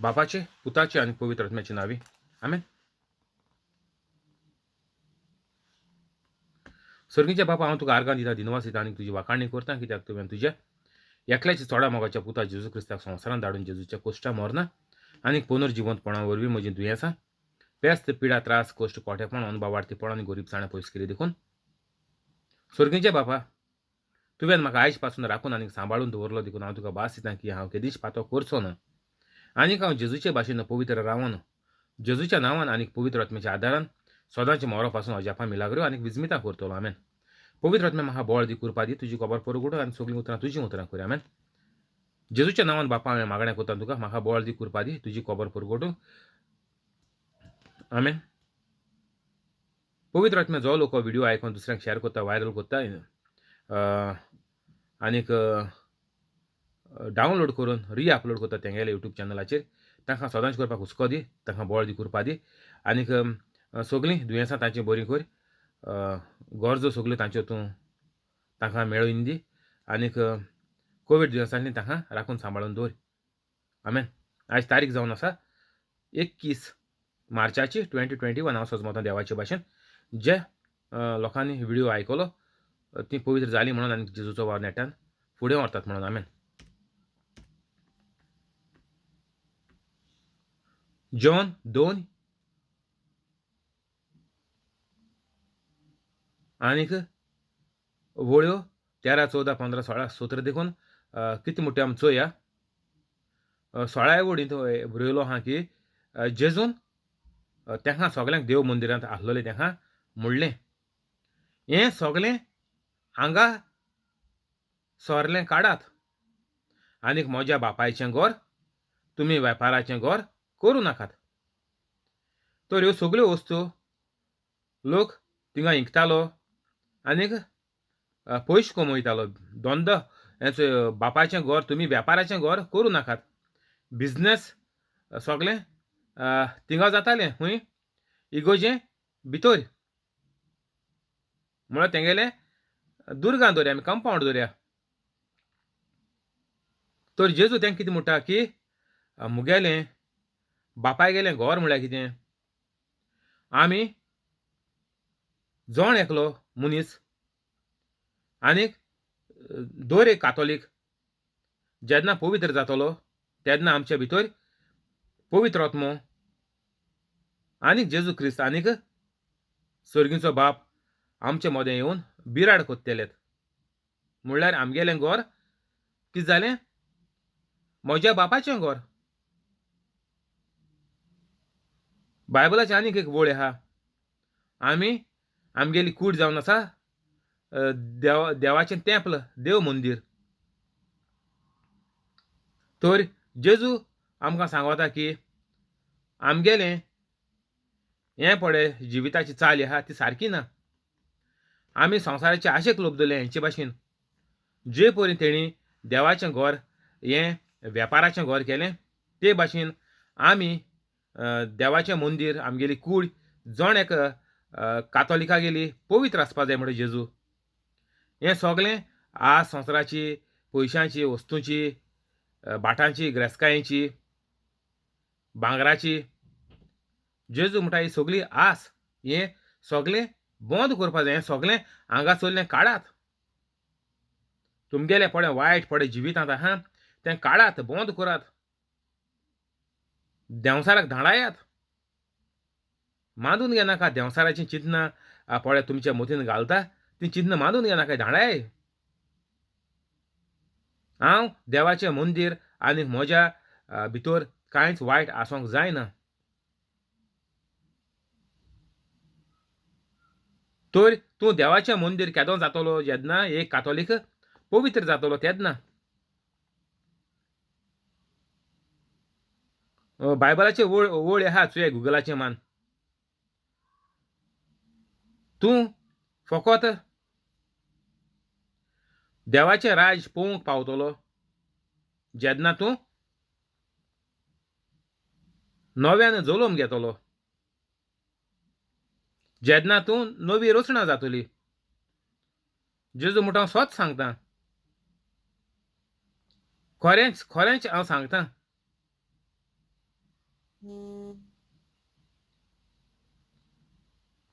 बापाचे, पुताचे आनी पवित्र आत्म्याचे नांवी, आमेन. सर्गीच्या बापा, हांव तुका आर्गां दिता, दिनवास दिता आनी तुजी वाखाणी करता, कित्याक तुवें तुज्या एकल्याच्या चोडा मोगाच्या पुता जेजू क्रिस्ताक संवसारांत धाडून जेजूच्या कोश्टा मरना आनी पुनर्जिवंतपणा वरवीं म्हजीं दुयेंसां, पेस्त, पिडा, त्रास, कश्ट, कोठेपण, अनभावार्थीपण आनी गोरीबसाणें पयस केली देखून. सर्गीच्या बापा, तुवें म्हाका आयज पासून राखून आनी सांबाळून दवरलो देखून हांव तुका भास दिता की हांव केदींच पातो करचो ना आनीक हांव जेजूचे भाशेन पवित्र रावन जेजूच्या नांवान आनी पवित्र आत्म्याच्या आदारान सदांचे मोरो पासून अजापां मिलाग्रो आनी विजमितां करतलो. आमेन. पवित्र आत्म्या म्हाका बळ दी, कृपा दी, तुजी खबर परगटूंक आनी सगळीं उतरां तुजीं उतरां कर. आमेन. जेजूच्या नांवान बापा हांवें मागणें करता तुका, म्हाका बळ दी, कृपा दी, तुजी खबर परगटूंक. आमेन. पवित्र आत्म्या जो लोक व्हिडिओ आयकून दुसऱ्यांक शेअर करता, व्हायरल करता आनीक डावनलोड करून री अपलोड करता तेंगेल्या यूट्यूब चॅनलाचेर, तांकां सदांच करपाक हुस्को दी, तांकां बळ दी, कृपा दी आनीक सगळीं दुयेंसां तांची बरीं कर, गरजो सगल्यो तांच्यो तूं तांकां मेळून दी आनीक कोवीड दुयेंसांनी तांकां राखून सांबाळून दवर. आमेन. आयज तारीख जावन आसा 21 मार्चाची 2021. हांव सजमतां देवाचे भाशेन जे लोकांनी व्हिडिओ आयकलो ती पवित्र जाली म्हणून आनी जेजूचो वावर नेटान फुडें व्हरतात म्हणून. आमेन. जॉन 2 आनीक वळ्यो 13, 14, 15, 16, 17 देखून कितें म्हणटा आमी चोया. 16 वळींत बरयलो आहा की जेजून तेंकां सगल्यांक देव मंदिरांत आसलेलें तेंकां म्हणलें, हें सगलें हांगा सोरलें काडात आनीक म्हज्या बापायचें घर तुमी वेपाराचें घर करूं नाकात. तर ह्यो सगल्यो वस्तू लोक थिंगा इंकतालो आनीक पयशे कमयतालो, धंदो. बापायचें घर तुमी वेपाराचें घर करूं नाकात. बिजनेस सगलें थिंगा जातालें खंय, इगोजें भितर, म्हळ्यार तेंगेलें दुर्गां दवरया आमी, कंपावंड दवरया. तर जेजू तेंकां कितें म्हणटा की मुगेलें बापायगेलें घर म्हळ्यार कितें, आमी जण एकलो मनीस आनीक दर एक कातोलीक जेन्ना पवित्र जातलो तेन्ना आमचे भितर पवित्र आत्मो आनीक जेजू क्रिस्त आनीक सर्गीचो बाप आमचे मदें येवन बिराड कोत्तेलेत. म्हणल्यार आमगेलें घर कितें जालें, म्हज्या बापाचें घर. बायबलाचें आनीक एक वळ आहा, आमी आमगेली कूड जावन आसा देवाचें तेंपल, देव मंदीर. तर जेजू आमकां सांगता की आमगेलें हें पळय जिविताची चाल आहा ती सारकी ना. आमी संवसाराचे आशेक लोबदले हेंचे भाशेन, जे परी तेणी देवाचें घर हें वेपाराचें घर केलें ते भाशेन आमी देवाचें मंदीर आमगेली कूड जण एक कातोलिका गेली पवित्र आसपा जाय म्हणटा जेजू. हें सगलें आज संवसाराची, पयशांची, वस्तूंची, भाटांची, ग्रेस्कायेची, भांगराची, जेजू म्हणटा ही सगली आस हें सगलें बंद करपा जाय, हें सगलें हांगासरलें काडात. तुमगेलें पळय वायट पळय जिवितांत आहा तें काडात, बंद करात, देंवसाराक धांवडायात, मांदून घेनाका. देंवसाराचीं चिंतनां पळय तुमच्या मतीन घालता तीं चिंतनां मांदून घेनाका, धांवडाय. हांव देवाचें मंदीर आनी म्हज्या भितर कांयच वायट आसूंक जायना. तर तूं देवाचें मंदीर केदो जातलो, जेन्ना एक कातोलीक पवित्र जातलो तेन्ना. बायबलाचे वळ वळ आहा चोय गुगलाचें मान, तूं फकत देवाचें राज पळोवंक पावतलो जेन्ना तूं नव्यान जल्म घेतलो, जेन्ना तूं नवी रचणा जातली. जेजू म्हणटा हांव सत सांगता, खरेंच खरेंच हांव सांगता,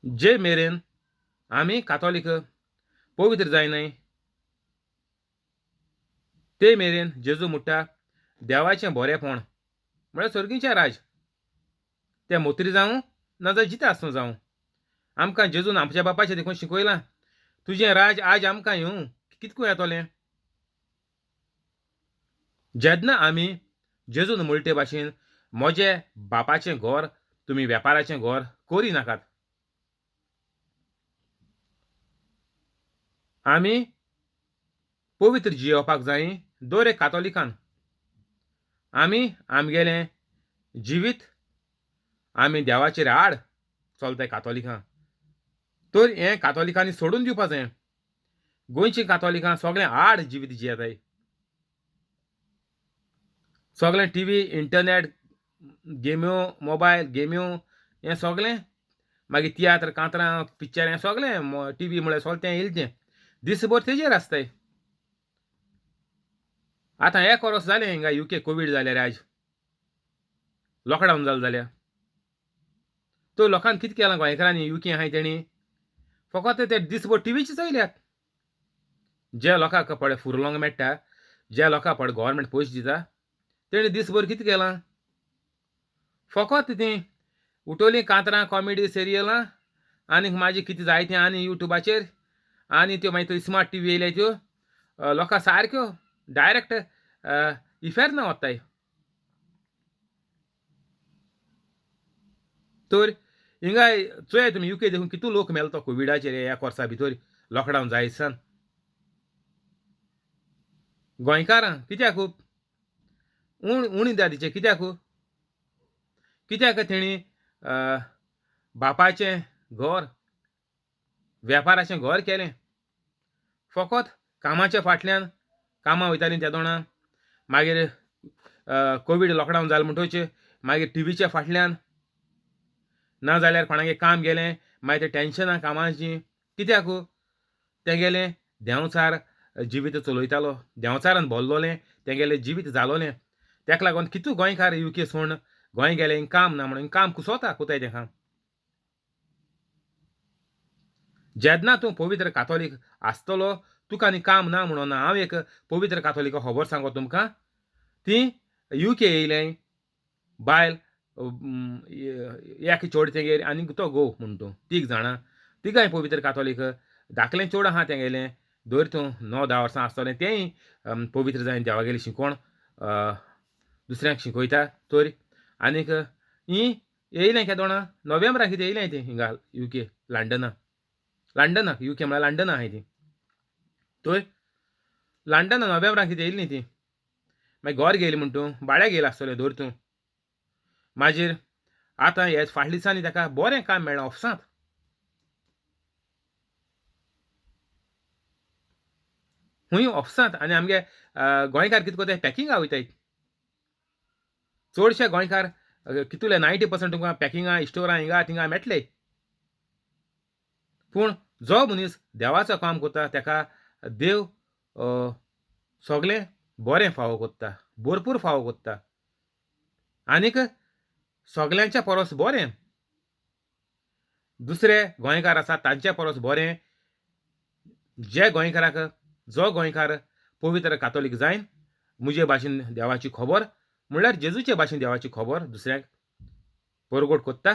जे मेरेन आमी कातोलीक पवित्र जायनाय ते मेरेन जेजू म्हणटा देवाचें बरेंपण म्हळ्यार सर्गीचें राज, तें मोत्री जावं नाजाल्यार जितें आसूं जावं, आमकां जेजून आमच्या बापाचें देखून शिकयलां, तुजें राज आज आमकां येवं. कितको येतलें जेन्ना आमी जेजून म्हणटे भाशेन म्हजे बापाचें घर तुमी वेपाराचें घर करी नाकात. आमी पवित्र जियोवपाक जाय दर एक कातोलिकान. आमी आमगेलें जिवीत आमी देवाचेर आड चलताय कातोलिकां, तर हें कातोलिकांनी सोडून दिवपा जाय. गोंयचीं कातोलिकां सगळें आड जिवीत जियेताय, सगळें टीव्ही, इंटरनेट, गेम्यो, मोबायल गेम्यो, हें सगळें, मागीर तियात्र, कांतरां, पिक्चर, हें सगळें टीव्ही म्हळ्यार सगळें तें येयलें तें दिसभर तेजेर आसताय. आतां एक वर्स जालें हिंगा युके कोवीड जाल्यार, आज लॉकडावन जालें जाल्यार तो लोकांक कितें केलां गोंयकारांनी युके आहाय तेणी फकत ते दिसभर टिवीचे चोयल्यात. जे लोकांक पळय फुरलोंग मेळटा, जे लोकांक पळय गव्हर्मेंट पयशे दिता, तेणी दिसभर कितें केलां, फकत तीं उठोवलीं कांतरां, कॉमेडी सिरियलां आनीक मागीर कितें जाय तें आनी युट्यूबाचेर, आनी त्यो मागीर त्यो स्मार्ट टीव्ही येयल्या त्यो लोकां सारक्यो डायरेक्ट इफेर्ना वताय. तर हिंगा चोया तुमी युके देखून कितू लोक मेलो तो कोविडाचेर ह्या वर्सा भितर लॉकडावन जायत सान. गोंयकारां कित्याक उणी दादीचें कित्याक कित्याक तेणी बापायचें घर वेपाराचें घर केलें, फकत कामाच्या फाटल्यान कामां वयतालीं त्या दोणां, मागीर कोवीड लॉकडावन जालें म्हणटकच मागीर टिवीच्या फाटल्यान, ना जाल्यार कोणागेर काम गेलें मागीर ते टेंशनां कामाचीं, कित्याक तेगेलें देंवचार जिवीत चलयतालो, देंवचारान भरलोलें तेगेलें जिवीत जालोलें. तेका लागून कितू गोंयकार युके सोडून गोंय गेलें काम ना म्हणून काम कुसोता कोताय तेका. जेन्ना तूं पवित्र कातोलीक आसतलो तुका आनी काम ना म्हणून ना. हांव एक पवित्र कातोलिका खबर सांगो तुमकां, ती युके येयलें बायल एक चेड तेगेर आनी तो घोव म्हण तूं तीग जाणां, तिगांय पवित्र कातोलीक, धाकलें चेडूं आहा तेगेलें धर तूं 9-10 वर्सां आसतलें, तेंय पवित्र जावन देवागेली शिकोवण दुसऱ्यांक शिकयता. तर आनीक ही येयलें केदोणा नोव्हेंबराक कितें येयलें तें हिंगा युके लंडनाक, लंडनाक युके म्हळ्यार लंडना आहाय ती, तर लंडना नोव्हेंबराक कितें येयलीं ती, मागीर घर गेली म्हण तूं भाड्याक गेलें आसतलें धर तूं. मागीर आतां हे फाटल्या दिसांनी ताका बरें काम मेळ्ळां ऑफिसांत, खूंय ऑफिसांत. आनी आमगे गोंयकार कितें करताय पॅकिंगा वयताय, चडशे गोंयकार कितले 90% तुमकां पॅकिंगा स्टोरां हिंगा थिंगा मेळटले. पूण जो मनीस देवाचो काम करता ताका देव सगळें बरें फावो करता, भरपूर फावो करता, आनीक सगल्यांच्या परस बरें दुसरे गोंयकार आसा तांच्या परस बरें जे गोंयकाराक, जो गोंयकार पवित्र कातोलीक जायन म्हजे भाशेन देवाची खबर म्हणल्यार जेजूचे भाशेन देवाची खबर दुसऱ्यांक परगट कोत्ता,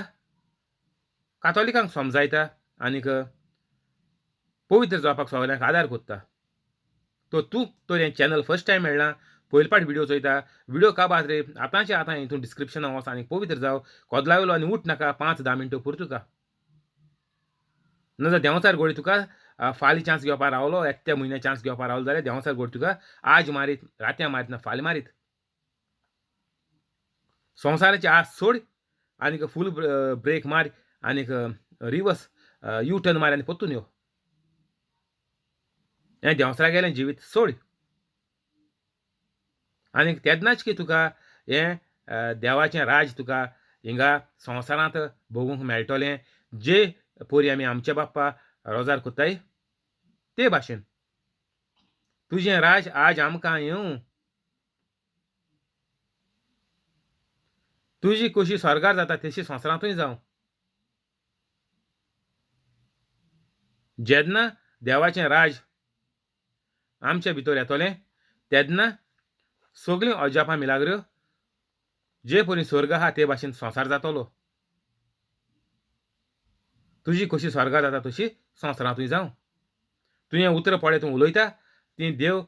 कातोलिकांक समजायता आनीक पवित्र जावपाक सगल्यांक आदार कोत्ता. तो तूं तर हें चॅनल फर्स्ट टायम मेळ्ळां, पयले पाट व्हिडियो चोयता, व्हिडियो काबार रे आतांचे आतां हितून डिस्क्रिप्शनाक वच आनी पवित्र जाव, कोदलावयलो आनी उठ नाका 5-10 मिनटां पुरो तुका, ना जाल्यार देंवचार गोडी तुका फाल्यां चान्स घेवपा रावलो, एकत्या म्हयन्या चान्स घेवपा रावलो जाल्यार देंवचार गोडी तुका आज मारीत, रातयां मारीत ना फाल्यां मारीत. संवसाराची आस सोड आनीक फूल ब्रेक मार आनीक रिवर्स यू टर्न मार आनी परतून यो, हें देंवचारा गेलें जिवीत सोड आनीक तेन्नाच की तुका हें देवाचें राज तुका हिंगा संवसारांत भोगूंक मेळटलें, जे पोरी आमी आमचे बाप्पा रोजार कोत्ताय ते भाशेन. तुजें राज आज आमकां येवं. तुजी कशी स्वर्गार जाता तशी संवसारांतूय जावं. जेन्ना देवाचें राज आमचे भितर येतलें तेन्ना सगळीं अजापां मिलाग्र्यो जे परी स्वर्ग आहा ते भाशेन संवसार जातलो. तुजी कशी स्वर्गार जाता तशी संवसारांतूय जावं. तुवें उतरां पळय तूं उलयता ती देव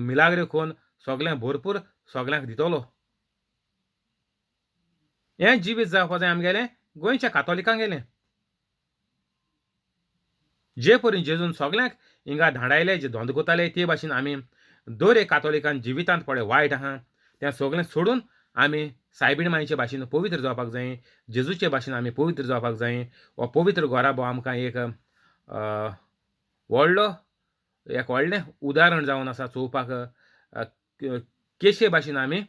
मिलाग्र्यो करून सगळ्यांक भरपूर सगळ्यांक दितलो. हें जिवीत जावपा जाय आमगेलें गोंयच्या कातोलिकांगेलें. जे परी जेजून सगळ्यांक हिंगा धाडायले जे धोंद कोताले ते भाशेन आमी दर एक कातोलिकान जिवितांत पळय वायट आहा तें सगळें सोडून आमी सायबीण मायचे भाशेन पवित्र जावपाक जाय, जेजूचे भाशेन आमी पवित्र जावपाक जाय. हो पवित्र घराबो आमकां एक व्हडलो एक व्हडलें उदाहरण जावन आसा चोवपाक केशे भाशेन आमी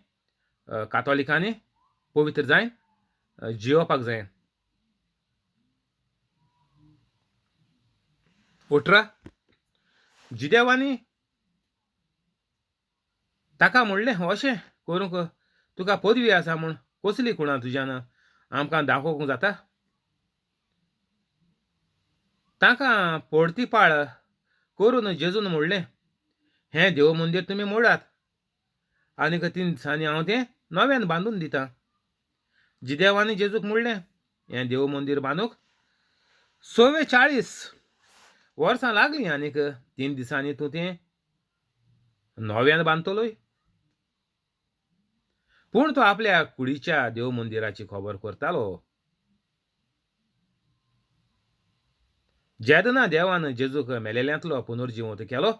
कातोलिकांनी पवित्र जाय जियोवपाक जाय. 18 जिदेवांनी ताका म्हणलें अशें करूंक तुका पदवी आसा म्हूण कसली खुणां तुज्यान आमकां दाखोवंक जाता. तांकां पडतीपाळ करून जेजून म्हणलें हें देव मंदीर तुमी मोडात आनीक 3 दिसांनी हांव तें नव्यान बांदून दितां. जिदेवांनी जेजूक म्हणलें हें देव मंदीर बांदूंक 44 वर्सां लागलीं आनीक 3 दिसांनी तूं तें नव्यान बांदतलोय. पूण तो आपल्या कुडीच्या देव मंदिराची खबर करतालो. जेन्ना देवान जेजूक मेलेल्यांतलो पुनर्जिवंत केलो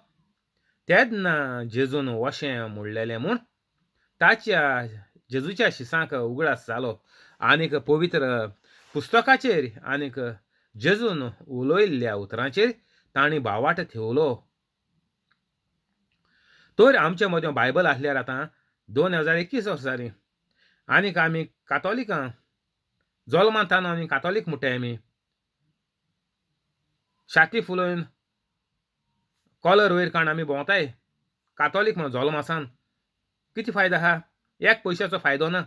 तेन्ना जेजून अशें म्हणलेलें म्हूण ताच्या जेजूच्या शिसांक उगडास जालो आनीक पवित्र पुस्तकाचेर आनीक जेजून उलयल्ल्या उतरांचेर तांणी भावाट थेवलो. तर आमचे मदें बायबल आसल्यार आतां 2021 वर्सांनी आनीक आमी कातोलिकां जल्मांत आमी कातोलीक म्हणटाय आमी छाती फुलोवन कॉलर वयर काडून आमी भोंवताय कातोलीक म्हणून जल्म आसान कितें फायदो आहा? एक पयशाचो फायदो ना.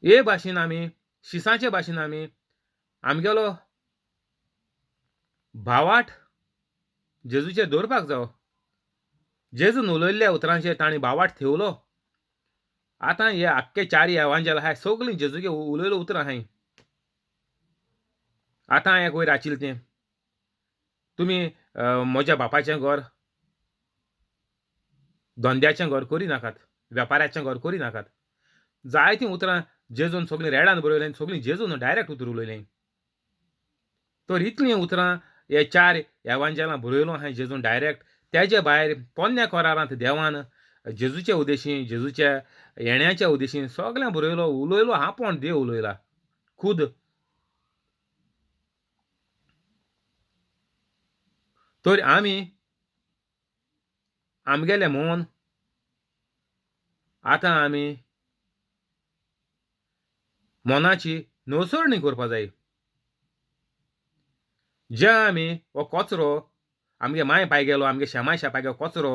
हे भाशेन आमी शिसाचे भाशेन आमी आमगेलो भावाट जेजूचेर दवरपाक जावो. जेजून उलयल्ल्या उतरांचेर तांणी भावाट थेवलो. आतां हे आख्खे 4 एवांजेल आहाय सगळीं जेजूगे उलयलो उतरां आहाय. आतां एक वयर आशिल्लें तें तुमी म्हज्या बापाचें घर धंद्याचें घर करी नाकात, वेपाराचें घर करी नाकात. जायतीं उतरां जेजून सगळीं रेडान बरयलीं, सगळीं जेजून डायरेक्ट उतर उलयलीं. तर इतलीं उतरां हे 4 एवांजेलां बरयलो आहाय जेजून डायरेक्ट. तेजे भायर पोन्न्या करारांत देवान जेजूच्या उद्देशी जेजूच्या येण्याच्या उद्देशी सगळें बरयलो उलयलो आपूण देव उलयला खुद. तर आमी आमगेलें मन आतां आमी मनाची नसरणी करपा जाय. जे आमी हो कचरो आमगे माय पाय गेलो आमगे शेमाय शेपाय गेलो कचरो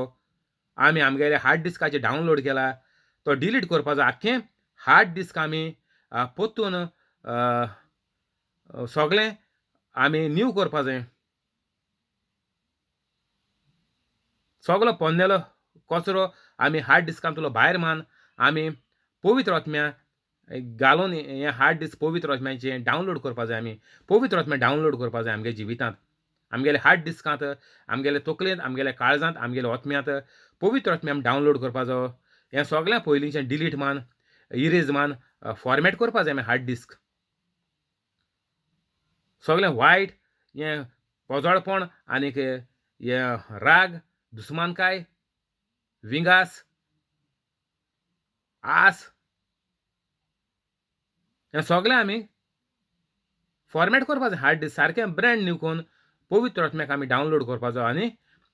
आमी आमगेले हार्ड डिस्काचेर डावनलोड केला तो डिलीट करपाचो. आख्खें हार्ड डिस्क आमी परतून सगळें आमी न्यू करपा जाय. सगलो पोन्नेलो कचरो आमी हार्ड डिस्कांतलो भायर मान आमी पवित्र आत्म्या घालून हें हार्ड डिस्क पवित्र आत्म्याचें डावनलोड करपा जाय. आमी पवित्र आत्म्या डावनलोड करपा जाय आमगे जिवितांत, आमगेले हार्ड डिस्कांत, आमगेले तकलेंत, आमगेले काळजांत, आमगेले आत्म्यांत पवित्र आत्म्या आमी डावनलोड करपाचो. हें सगळें पयलींचें डिलीट मान इरेज मान फॉर्मेट करपा जाय आमी हार्ड डिस्क. सगळें वायट हें पोजोळपण आनीक हें राग, दुस्मानकाय, विंगास, आस हें सगळें आमी फॉर्मेट करपाचें. हार्ड डिस्क सारकें ब्रँड न्यू करून पवित्र आत्म्याक आमी डावनलोड करपाचो. आनी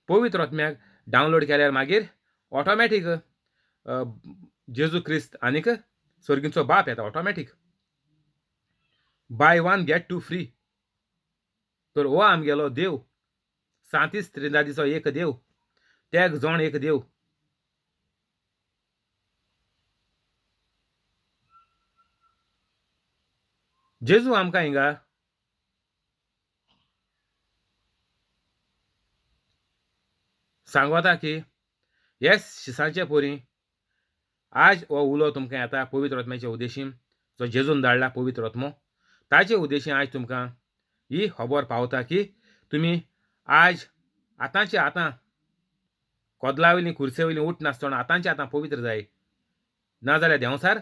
पवित्र आत्म्याक डावनलोड केल्यार मागीर ऑटोमॅटीक जेजू क्रिस्त आनीक स्वर्गीचो बाप येता automatic. Buy one get 2 free. तर हो आमगेलो देव सांतीस त्रिंदादीचो एक देव. तेग जण एक देव. जेजू आमकां हिंगा सांगता की हे शिसांचे पोरी आज हो उलो तुमकां येता पवित्र आत्म्याच्या उद्देशीन, जो जेजून धाडला पवित्र आत्मो, ताचे उद्देशीन आयज तुमकां ही खबर पावता की तुमी आज आतांचे आतां कोदला वयलीं खुर्से वयलीं उठनासतना आतांचे आतां पवित्र जाय, नाजाल्यार देंवसार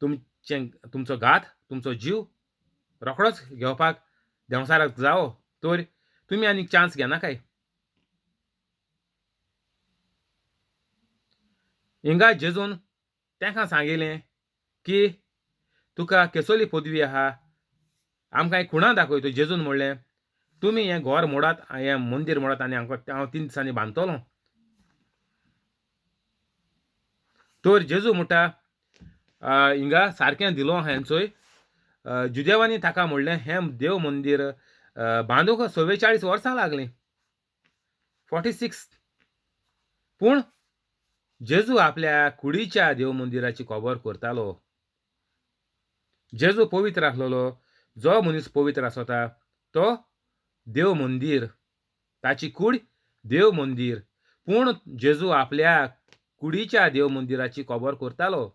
तुमचें तुमचो घात तुमचो जीव रोखडोच घेवपाक देंवसाराक जावो. तर तुमी आनीक चान्स घेनाकाय. हिंगा जेजून तांकां सांगिलें की तुका केसोली पदवी आहा, आमकां एक खुणा दाखय. तूं जेजून म्हणलें तुमी हें घर मोडात, हें मंदीर मोडात आनी हांव 3 दिसांनी बांदतलो. तर जेजू म्हणटा हिंगा सारकें दिलो हेंचोय. जुदेवांनी ताका म्हणलें हें देव मंदीर बांदूंक 44 वर्सां लागलीं, 46. पूण जेजू आपल्या कुडीच्या देव मंदिराची खबर करतालो. जेजू पवित्र आसलेलो. जो मनीस पवित्र आसता तो देव मंदीर, ताची कूड देव मंदीर. पूण जेजू आपल्या कुडीच्या देव मंदिराची खबर करतालो.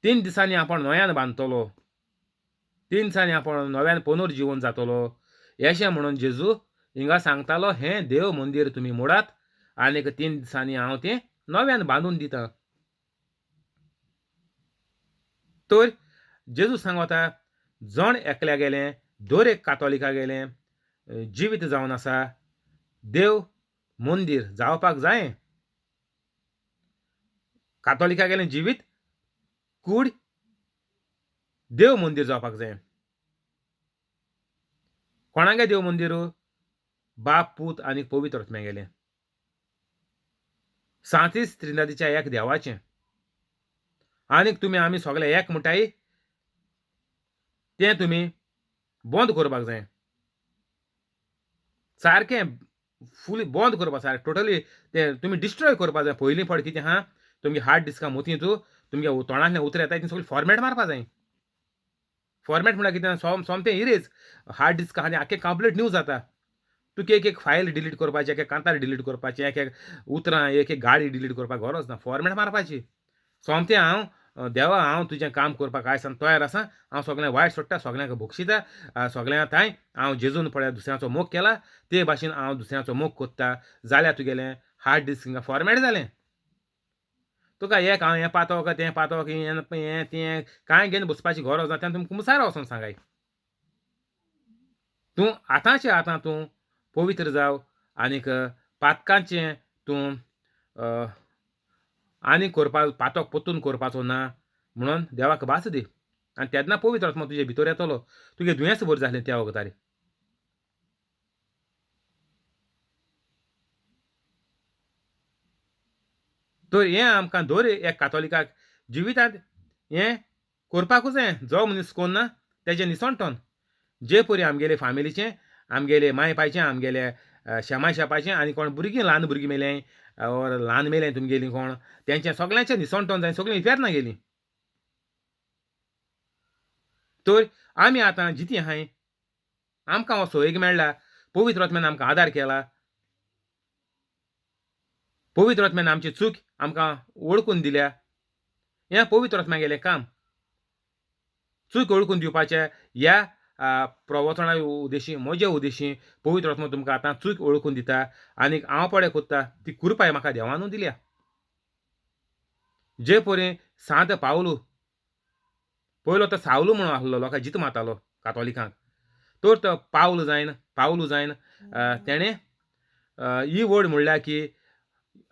3 दिसांनी आपण नव्यान बांदतलो, 3 दिसांनी आपण नव्यान पुनर्जीवन जातलो अशें म्हणून जेजू हिंगा सांगतालो, हें देव मंदीर तुमी मोडात आनीक 3 दिसांनी हांव तें नव्यान बांदून दितां. तर जेजू सांगता जण एकल्या गेलें, दर एक कातोलिका गेलें जिवीत जावन आसा देव मंदीर जावपाक जाय. कातोलिका गेलें जिवीत कूड देव मंदीर जावपाक जाय. कोणागे देव मंदीर? बाप पूत आनी पवित्र आत्म्या गेलें. सांतीस त्रिनादीच्या एक देवाचें. आनीक तुमी आमी सगळे एक म्हणटाय तें तुमी बंद करपाक जाय, सारकें फुली बंद करपाक, सारकें टोटली तें तुमी डिस्ट्रॉय करपाक जाय. पयलीं फावट कितें आहा तुमगे हार्ड डिस्का मोतींत तुमगे तोंडांतल्यान उतरां येता ती सगळी फॉर्मेट मारपाक जाय. फॉर्मेट म्हणल्यार कितें? सोमतें इरेज हार्ड डिस्क आनी आख्खें कंप्लीट न्यू जाता. तुका एक एक फायल डिलीट करपाची, एक एक कांतार डिलीट करपाचें, एक एक उतरां, एक एक गाडी डिलीट करपाक गरज ना. फॉर्मेट मारपाची. सोमतें हांव देवा हांव तुजें काम करपाक आयज सावन तयार आसा, हांव सगळें वायट सोडटा, सगळ्यांक बक्षिता, सगळ्यां थांय हांव जेजून पळय दुसऱ्यांचो मोग केला ते भाशेन हांव दुसऱ्यांचो मोग कोत्ता. जाल्यार तुगेलें हार्ड डिस्क हिंगा फॉर्मेट जालें. तुका एक हांव हें पातोक तें पातोक हें तें कांय घेवन बसपाची गरज ना. तेन्ना तुमकां कुमसार वचोन सांगाय, तूं आतांचे आतां तूं पवित्र जाव आनीक पातकांचें तूं आनी करपा पातक परतून करपाचो ना म्हणून देवाक भास दी. आनी तेन्ना पवित्र आत्मा तुजे भितर येतलो. तुगे दुयेंस बरें जालें त्या वखदार. तर हें आमकां दर एक कातोलिकाक जिवितांत हें करपाकूच जाय. जो मनीस कोन्ना तेजें निसणटन जे परी आमगेले फामिलीचें, आमगेले माय पायचें, आमगेले शेमाय शेपाचें आनी कोण भुरगीं ल्हान भुरगीं मेलें ओर ल्हान मेलें तुमगेलीं कोण तेंचें सगळ्यांचें निसणटन जाय, सगळीं इफेर्ना गेलीं. तर आमी आतां जितीं आहाय, आमकां हो सोयीक मेळ्ळा, पवित्र आत्म्यान आमकां आदार केला, पवित्र आत्म्यान आमची चूक आमकां वळखून दिल्या. हें पवित्र आत्म्या गेलें काम, चूक वळखून दिवपाचें. ह्या प्रवचना उद्देशी, म्हजे उद्देशी पवित्र आत्मा तुमकां आतां चूक वळखून दिता. आनीक हांव पळय कोत्ता ती कृपाय म्हाका देवानू दिल्या. जे परी सांत पावलू पयलो तो सावलू म्हणून आसलो, लोकां जीत मारतालो कातोलिकांक, तर तो पावल जायन पावलू जायन तेणें ही वर्ड म्हणल्यार की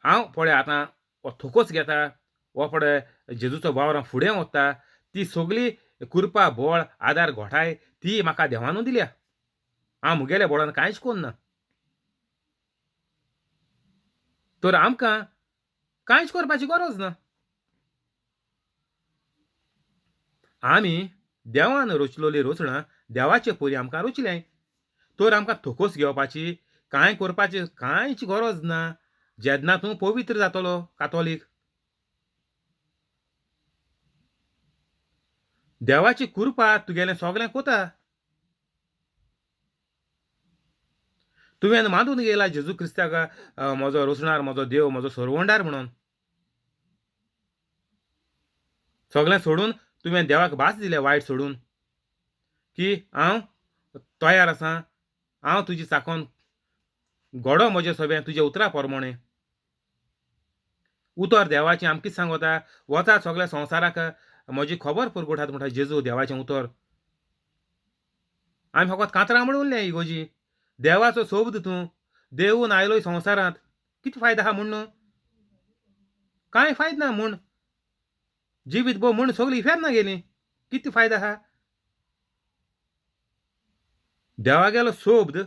हांव पळय आतां हो थोकोच घेता, हो पळय जेजूचो वावर हांव फुडें वता, ती सगळी कृपा बळ आदार घोटाय ती म्हाका देवानू दिल्या. हांव म्हगेल्या बळान कांयच कोन्ना. तर आमकां कांयच करपाची गरज ना. आमी देवान रचलोली रचणां देवाचे परी आमकां रचल्याय. तर आमकां थोकोस घेवपाची कांय करपाचें कांयच गरज ना जेन्ना तूं पवित्र जातलो कातोलीक. देवाची कृपा तुगेलें सगळें कोता. तुवें मानून गेला जेजू क्रिस्ताक म्हजो रोसणार, म्हजो देव, म्हजो सरवंडार म्हणून. सगळें सोडून तुवें देवाक भास दिलें वायट सोडून की हांव तयार आसा, हांव तुजी चाकोन घडो म्हजें सगळें तुज्या उतरा प्रमाणें. उतर देवाचें आमकां कितें सांगता, वचात सगळ्या संवसाराक म्हजी खबर पुरगुटात म्हणटा जेजू देवाचें उतर. आमी फकत कांतरां म्हणून उरलें इगोजी. देवाचो सोबद तूं देवून आयलो संवसारांत, कितें फायदो आहा म्हूण? कांय फायदो ना म्हूण. जिवीत भोव म्हूण सगळीं इफेर्ना गेलीं, कितें फायदो आहा? देवागेलो सोब्द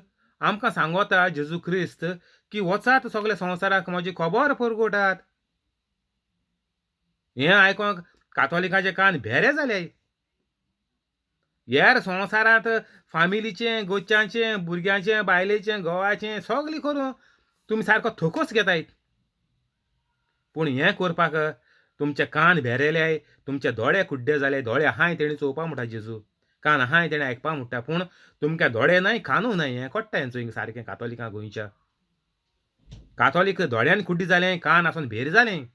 आमकां सांगता जेजू क्रिस्त की वचात सगळ्या संवसाराक म्हजी खबर पुरगुटात. हें आयकोंक कातोलिकाचे कान भेरे जाले. हेर संवसारांत फामिलीचें, गोच्यांचें, भुरग्यांचें, बायलेचें, घोवाचें सगळें करून तुमी सारको थकोच घेताय. पूण हें करपाक तुमचे कान भेरेले, तुमचे दोळे कुड्डे जाले. दोळे आहाय तेणी चोवपा म्हणटा जेजू, कान आहाय तेणें आयकपा म्हणटा, पूण तुमकां दोळे नाय कानूय नाय. हें कोट्टा हेंचो सारकें कातोलिकां गोंयच्या. कातोलीक दोळ्यान कुड्डी जालें, कान आसून भेर जालें.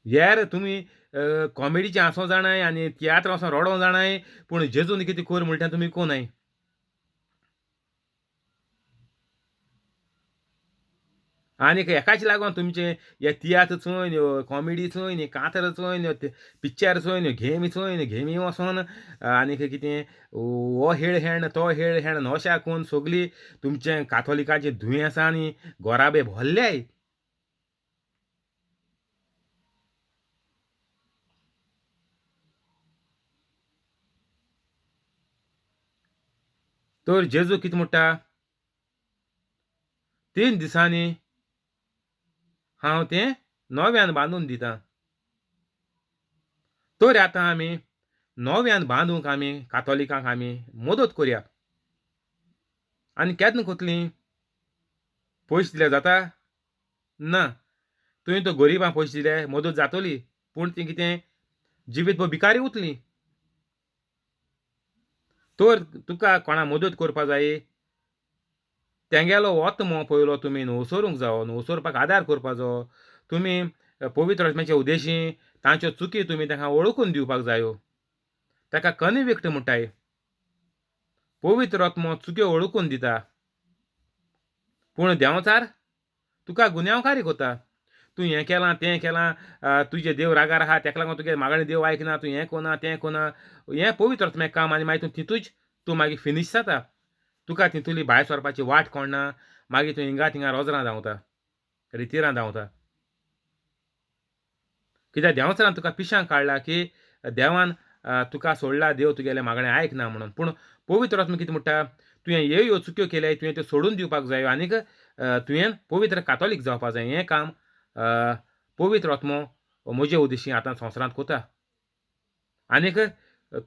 येर तुमी कॉमेडीचें आसूं जाणाय आनी तियात्र आसूं रडों जाणाय, पूण जेजून कितें कर म्हणटा तुमी कोनाय. आनीक एकाच लागून तुमचें हे तियात्र चोयन, ह्यो कॉमेडी चोयन, ह्यो कांतार चोयन, ह्यो पिक्चर चोयन, ह्यो गेमी चोयन, गेमी वचोन आनीक कितें हो हेळ हेण तो हेळ हेण नशा कोन्न सगळीं तुमचें कातोलिकाचें दुयेंसांनी गोराबे भरल्याय. तर जेजू कितें म्हणटा, 3 दिसांनी हांव तें नव्यान बांदून दितां. तर आतां आमी नव्यान बांदूंक आमी कातोलिकांक आमी मदत करया. आनी केन्ना कोतली पयशे दिल्यार जाता ना? तुवें तो गरिबांक पयशे दिले मदत जातली, पूण ती कितें जिवीत भर भिकारी उरतली. तर तुका कोणा मदत करपा जाय तेंगेलो आत्मो पयलो तुमी नवसरूंक जावो, नवसरपाक आदार करपा जावो. तुमी पवित्र आत्म्याच्या उद्देशी तांच्यो चुकी तुमी तांकां वळखून दिवपाक जायो. ताका कन्विक्ट म्हणटाय. पवित्र आत्मो चुक्यो वळखून दिता, पूण देंवचार तुका गुन्यांवकारी कोता. तूं हें केलां तें केलां, तुजें देव रागार आहा, तेका लागून तुगे मागणें देव आयकना, तूं हें कोना तें कोना. हें पवित्र आत्म्या काम आनी मागीर तूं तितूच तूं मागीर फिनीश जाता. तुका तितूली भायर सरपाची वाट कोणना, मागीर तूं हिंगा थिंगा रोजरां धांवता, रितिरां धांवता. कित्याक देंवचारान तुका पिशांक काडला की देवान तुका सोडला, देव तुगेलें मागणें आयकना म्हणून. पूण पवित्र आत्मा कितें म्हणटा, तुवें ह्यो ह्यो चुक्यो केल्याय, तुवें त्यो सोडून दिवपाक जायो आनीक तुवें पवित्र कातोलीक जावपाक जाय. हें काम पवित्र आत्मो म्हजे उद्देशी आतां संवसारांत कोता. आनीक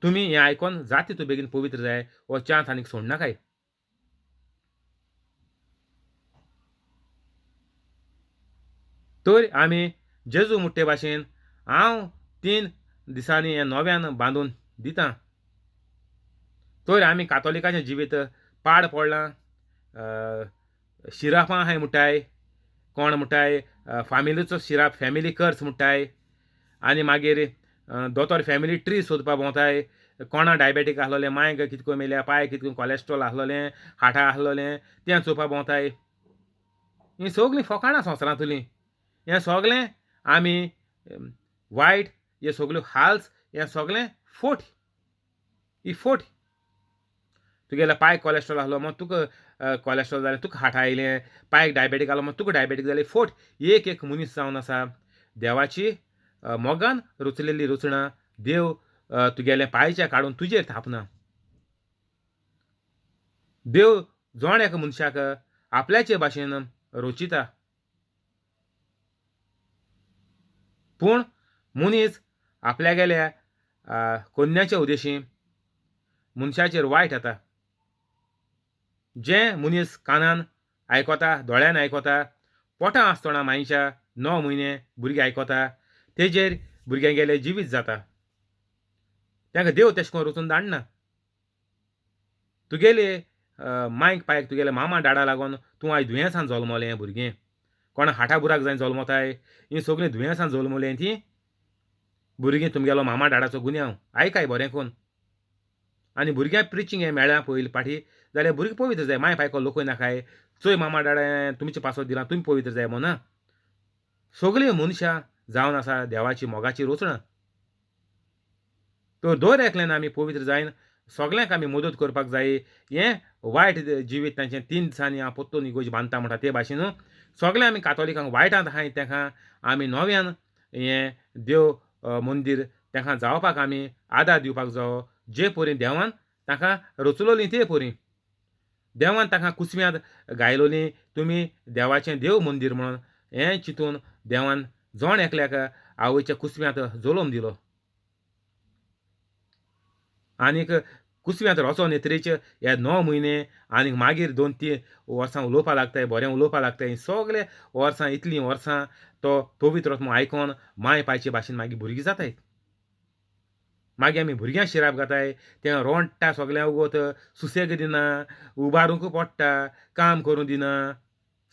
तुमी हें आयकोन जाता तितू बेगीन पवित्र जाय, हो चान्स आनीक सोडनाकाय. तर आमी जेजू मुट्टे भाशेन हांव 3 दिसांनी हें नव्यान बांदून दितां. तर आमी कातोलिकाचें जिवीत पाड पडलां, शिरापां आहाय म्हणटाय, कोण म्हणटाय फामिलीचो शिराप, फॅमिली कर्स म्हणटाय, आनी मागीर दोतोर फॅमिली ट्री सोदपा भोंवताय. कोणा डायबेटीक आसलोलें, मांयक कितको मेल्या, पाय कितको कॉलेस्ट्रॉल आसलोलें, हार्टा आसलोलें, तें चोवपा भोंवताय. हीं सगळीं फकाणां संवसारांतलीं. हें सगळें आमी वायट, हे सगल्यो हाल्स, हें सगळें फोट, ही फोट. तुगेल्या पायक कॉलेस्ट्रॉल आसलो म्हण तुका कॉलेस्ट्रॉल जालें, तुका हार्ट आयलें, पायक डायबेटीक आसलो म्हण तुका डायबेटीक जालें. फोट. एक एक मनीस जावन आसा देवाची मोगान रचलेली रचणा. देव तुगेलें पांयचें काडून तुजेर थापना. देव जण एका मनशाक आपल्याचे भाशेन रचिता, पूण मनीस आपल्यागेल्या कोन्याच्या उद्देशी मनशाचेर वायट येता. जें मनीस कानान आयकता, दोळ्यान आयकता, पोटां आसतना मायच्या 9 म्हयने भुरगें आयकता, तेजेर भुरग्यांगेलें जिवीत जाता. तांकां देव तेशें करून रचून धाडना. तुगेले मायक पायक तुगेले मामा डाडा लागून तूं आयज दुयेंसान जल्मलें हें भुरगें. कोणा हाटा बुराक जावन जल्मताय, हीं सगळीं दुयेंसान जल्मलीं तीं भुरगीं तुमगेलो मामा डाडाचो गुन्यांव. आयकाय बरें करून. आनी भुरग्यांक प्रिचींग हें मेळ्ळां पयलीं पाटी जाल्यार भुरगीं पवित्र जाय. माय पायको लोकय नाकाय, चोय मामा डाडा तुमचे पासत दिलां, तुमी पवित्र जाय म्हणून. सगळीं मनशां जावन आसा देवाची मोगाची रचणा. तर दर एकल्यान आमी पवित्र जायन सगल्यांक आमी मदत करपाक जाय. हें वायट जिवीत तांचें 3 दिसांनी हांव परतून इगोर्ज बांदता म्हणटा ते भाशेन सगळें आमी कातोलिकांक वायटांत आहाय तांकां आमी नव्यान हें देव मंदीर तांकां जावपाक आमी आदार दिवपाक जावो. जे परी देवान तांकां रचलोली ते परी देवान तांकां कुसव्यांत गायलोली तुमी देवाचें देव मंदीर म्हणून हें चिंतून देवान जण एकल्याक आवयच्या कुसव्यांत जल्म दिलो. आनीक कुसव्यांत रोचो नेत्रेचे हे 9 म्हयने आनीक मागीर 2-3 वर्सां उलोवपाक लागताय, बरें उलोवपाक लागताय. सगळे वर्सां इतलीं वर्सां तो पवित्र आत्मो आयकोन माय पायचे भाशेन मागीर भुरगीं जाताय. मागीर आमी भुरग्यांक शिराप घाताय, तें रोंडटा सगळें उगोत, सुसेग दिना, उबारूंक पडटा, काम करूं दिना,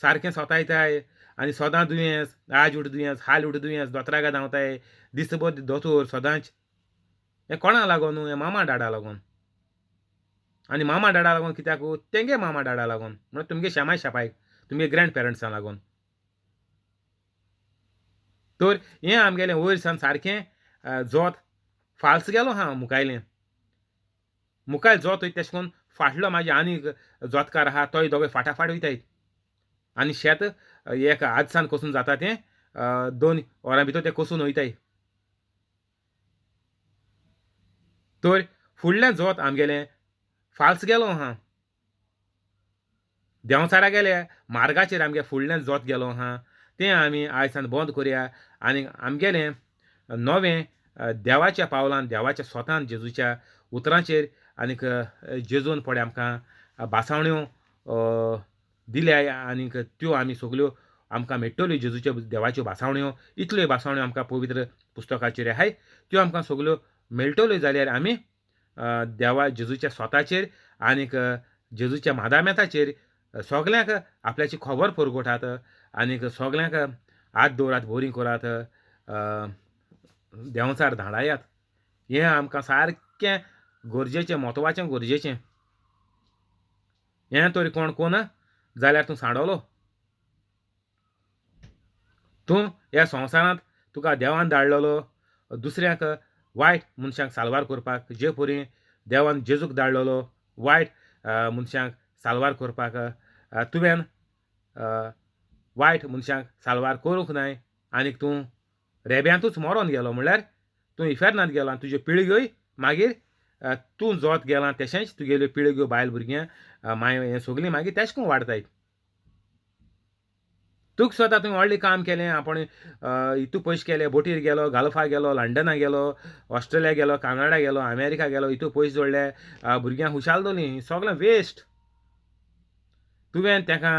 सारकें सोतायताय आनी सदां दुयेंस, आज उठ दुयेंस, हाल उठ दुयेंस, दोतोराक धांवताय, दिसभर दोतोर सदांच. हें कोणा लागून? हें मामा डाडा लागून. आनी मामा डाडा लागून कित्याक? तेंगे मामा डाडा लागून, म्हणल्यार तुमगे शेमाय शेपायक, तुमगे ग्रँड पेरंट्सां लागून. तर हें आमगेलें वयर सान सारकें जोत फाल्स गेलो आहा मुखायलें. मुखायल जोत वयता तेशें करून फाटलो मागीर आनीक जोतकार आहा तोय दोगांय फाटाफाट वयताय. आनी शेत एक आजसान कसून जाता तें 2 वरां भितर तें कसून वयताय. तर फुडलें जोत आमगेलें फाल्स गेलो आहा. देंवचारा गेले मार्गाचेर आमगे फुडलें जोत गेलो आहा तें आमी आयसान बंद करया आनी आमगेलें नवें देवाच्या पावलान, देवाच्या स्वतान, जेजूच्या उतरांचेर आनीक जेजून पळय आमकां भासावण्यो दिल्या आनीक त्यो आमी सगल्यो आमकां मेळटल्यो. जेजूच्यो देवाच्यो भासावण्यो, इतल्यो भासावण्यो आमकां पवित्र पुस्तकाचेर आहाय, त्यो आमकां सगल्यो मेळटल्यो जाल्यार आमी देवा जेजूच्या स्वताचेर आनीक जेजूच्या मादामेताचेर सगल्यांक आपल्याची खबर पुरगोठात आनीक सगल्यांक हात दवरात, बोरीं करात, देंवचार धाडायात. हें आमकां सारकें गरजेचें, म्हत्वाचें, गरजेचें. हें तरी कोण कोण जाल्यार तूं सांडवलो. तूं ह्या संवसारांत तुका देवान धाडलेलो दुसऱ्यांक वायट मनशांक साल्वार करपाक, जे परी देवान जेजूक धाडलेलो वायट मनशांक साल्वार करपाक, तुवें वायट मनशांक साल्वार करूंक नाय आनीक तूं रेब्यांतूच मरोन गेलो, म्हणल्यार तूं इफेर्नांत गेलो आनी तुज्यो पिळग्योय मागीर तूं जोत गेला तशेंच तुगेल्यो पिळग्यो, बायल भुरग्यां, माय हें सगलीं मागीर तेश करून वाडताय. तुका स्वता तुवें व्हडलें काम केलें, आपूण इतू पयशे केले, बोटीर गेलो, गाल्फा गेलो, लंडना गेलो, ऑस्ट्रेलिया गेलो, कानाडा गेलो, अमेरिका गेलो, इतू पयशे जोडले, भुरग्यांक खुशाल दवरलीं, सगळें वेस्ट. तुवें ताका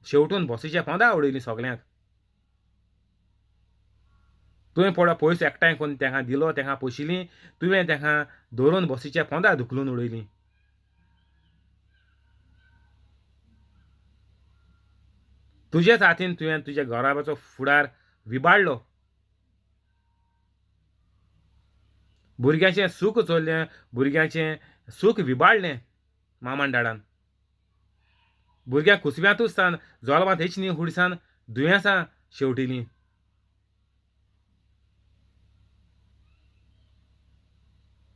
शेवटून बसीच्या पोंदा उडयलीं सगल्यांक. तुवें पळय पयसो एकठांय करून ताका दिलो, ताका पोशिलीं, तुवें ताका धरून बसीच्या पोंदा धुकलून उडयलीं. तुजेच हातीन तुवें तुज्या घराब्याचो फुडार विबाडलो. भुरग्यांचें सूख चोरलें, भुरग्यांचें सूख विबाडलें मामान डाडान. भुरग्यांक कुसव्यांतूच सान जल्मांत हेच न्ही हुडसान दुयेंसां शेवटिलीं.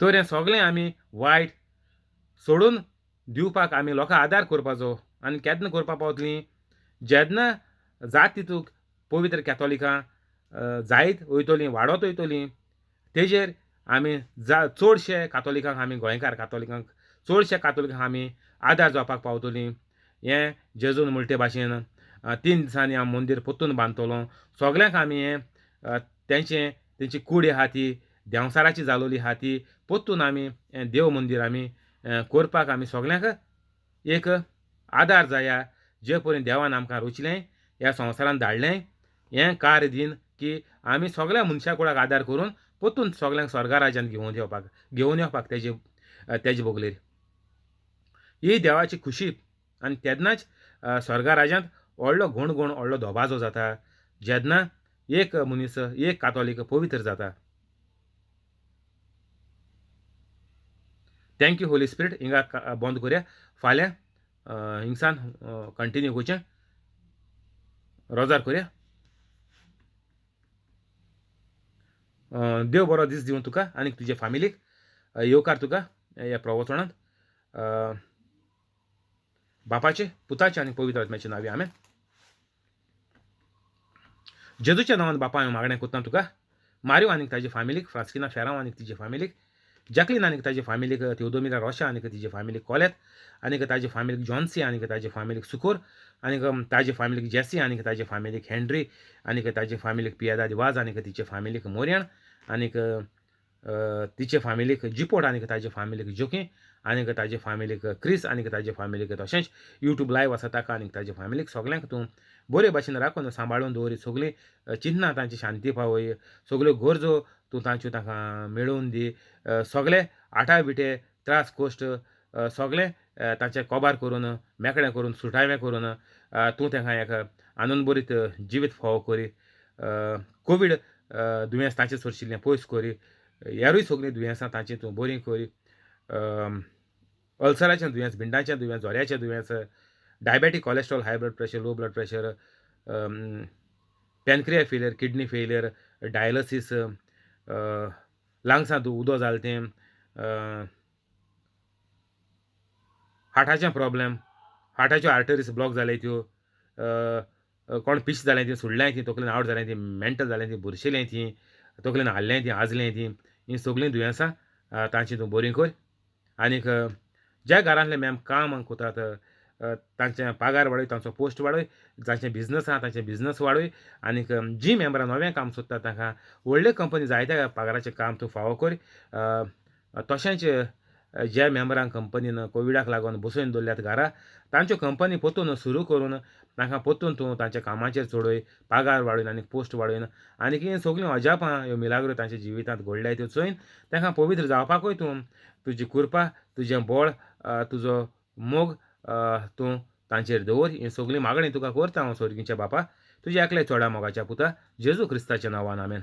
तर हें सगळें आमी वायट सोडून दिवपाक आमी लोकांक आदार करपाचो. आनी केन्ना करपाक पावतलीं? जेन्ना जात तितूक पवित्र कॅथोलिकां जायत वयतलीं, वाडत वयतलीं, तेजेर आमी चडशे कातोलिकांक, आमी गोंयकार कातोलिकांक चडशे कातोलिकांक आमी आदार जावपाक पावतलीं. हें जेजून म्हणटे भाशेन 3 दिसांनी हांव मंदीर परतून बांदतलो. सगल्यांक आमी हें तेंचें तेंची कूड आहा ती देंवचाराची जालोली आहा ती परतून आमी हें देव मंदीर आमी करपाक आमी सगल्यांक एक आदार जाया, जे परेन देवान आमकां रचलें ह्या संवसारान धाडलें हें कार्य दीन की आमी सगळ्या मनशा कुळाक आदार करून परतून सगल्यांक स्वर्गा राज्यांत घेवन येवपाक तेजे तेजे बगलेर ही देवाची खुशी. आनी तेन्नाच स्वर्गा राज्यांत व्हडलो गणगण व्हडलो दबाजो जाता जेन्ना एक मनीस एक कातोलीक पवित्र जाता. Thank you Holi spirit. हिंगा बंद करया, फाल्यां हिंगसान कंटिन्यू करचें, रोजार करया. देव बरो दीस दिवं तुका आनी तुजे फामिलीक. येवकार तुका ह्या प्रवचनांत. बापाचे पुताचे आनी पवित्र आत्म्याचे नांवी आमेन. जेजूच्या नांवान बापा हांव मागणें करता तुका, मारियो आनी ताजे फामिलीक, फ्रांस्किना फेरांव आनी तिजे फामिलीक, जॅकलीन आनी ताजे फामिलीक, तेवदोमिरा रोशा आनी तिजे फामिलीक, कोलेत आनी ताजे फामिलीक, जॉन्सी आनी ताजे फामिलीक, सुकोर आनी ताजे फामिलीक, जेसी आनी ताजे फामिलीक, हेनरी आनी ताजे फामिलीक, पियादाद वाज आनी तिचे फामिलीक, मोरयाण आनी तिचे फामिलीक, जिपोट आनी ताजे फामिलीक, जोकी आनी ताजे फामिलीक, क्रिस आनी ताजे फामिलीक, तशेंच यूट्यूब लायव आसा ताका आनी ताजे फामिलीक सगल्यांक तूं बरे भाशेन राखून सांबाळून दवरी. सगळीं चिंतना तांची शांती पावय, सगल्यो गरजो तूं तांच्यो तांकां मेळोवन दी. सगळे आटा बिटे त्रास कश्ट सगळे तांचे कबार करून मेकळें करून सुटावें करून तूं तांकां एक आनंद बरीत जिवीत फावो करी. कोवीड दुयेंस तांचे सरशिल्लें पयस करी, हेरूय सगळीं दुयेंसां तांची तूं बरीं करी. अल्सराचें दुयेंस, भिंडाचें दुयेंस, जोऱ्याचें दुयेंस, diabetic, cholesterol, high blood pressure, low blood pressure, pancreas failure, kidney failure, dialysis, लंग्सांत उदक जालें तें, हार्टाचें प्रॉब्लेम, हार्टाच्यो आर्टरीज ब्लॉक जाले त्यो, कोण पिश जालें ती, सोडलें ती, तकलेन आवट जालें ती, मेंटल जालें ती, बुरशिलें ती, तकलेन हाडलें ती, आजलें ती, हीं सगळीं दुयेंसां तांची तूं बरीं कर. आनीक ज्या घरांतले मॅम काम करतात तांचे पगार वाडय, तांचो पोस्ट वाडय, जांचे बिजनस आहा तांचे बिजनस वाडय. आनीक जी मेंबरां नवें काम सोदतात तांकां व्हडले कंपनी जायत्या पगाराचें काम तूं फावो कर. तशेंच ज्या मेंबरांक कंपनीन कोविडाक लागून बसोवन दवरल्यात घरा, तांच्यो कंपनी परतून सुरू करून तांकां परतून तूं तांच्या कामाचेर चडय, पगार वाडयन आनी पोस्ट वाडयन. आनी हीं सगळीं अजापां ह्यो मिलाग्रो तांच्या जिवितांत घडल्या त्यो चोयन तांकां पवित्र जावपाकूय तूं तुजी कृपा, तुजें बळ, तुजो मोग तूं तांचेर दवर. हीं सगळीं मागणी तुका करता हांव सोर्गीच्या बापा, तुज्या एकल्या चोडा मोगाच्या पुता जेजू क्रिस्ताच्या नांवान आमेन.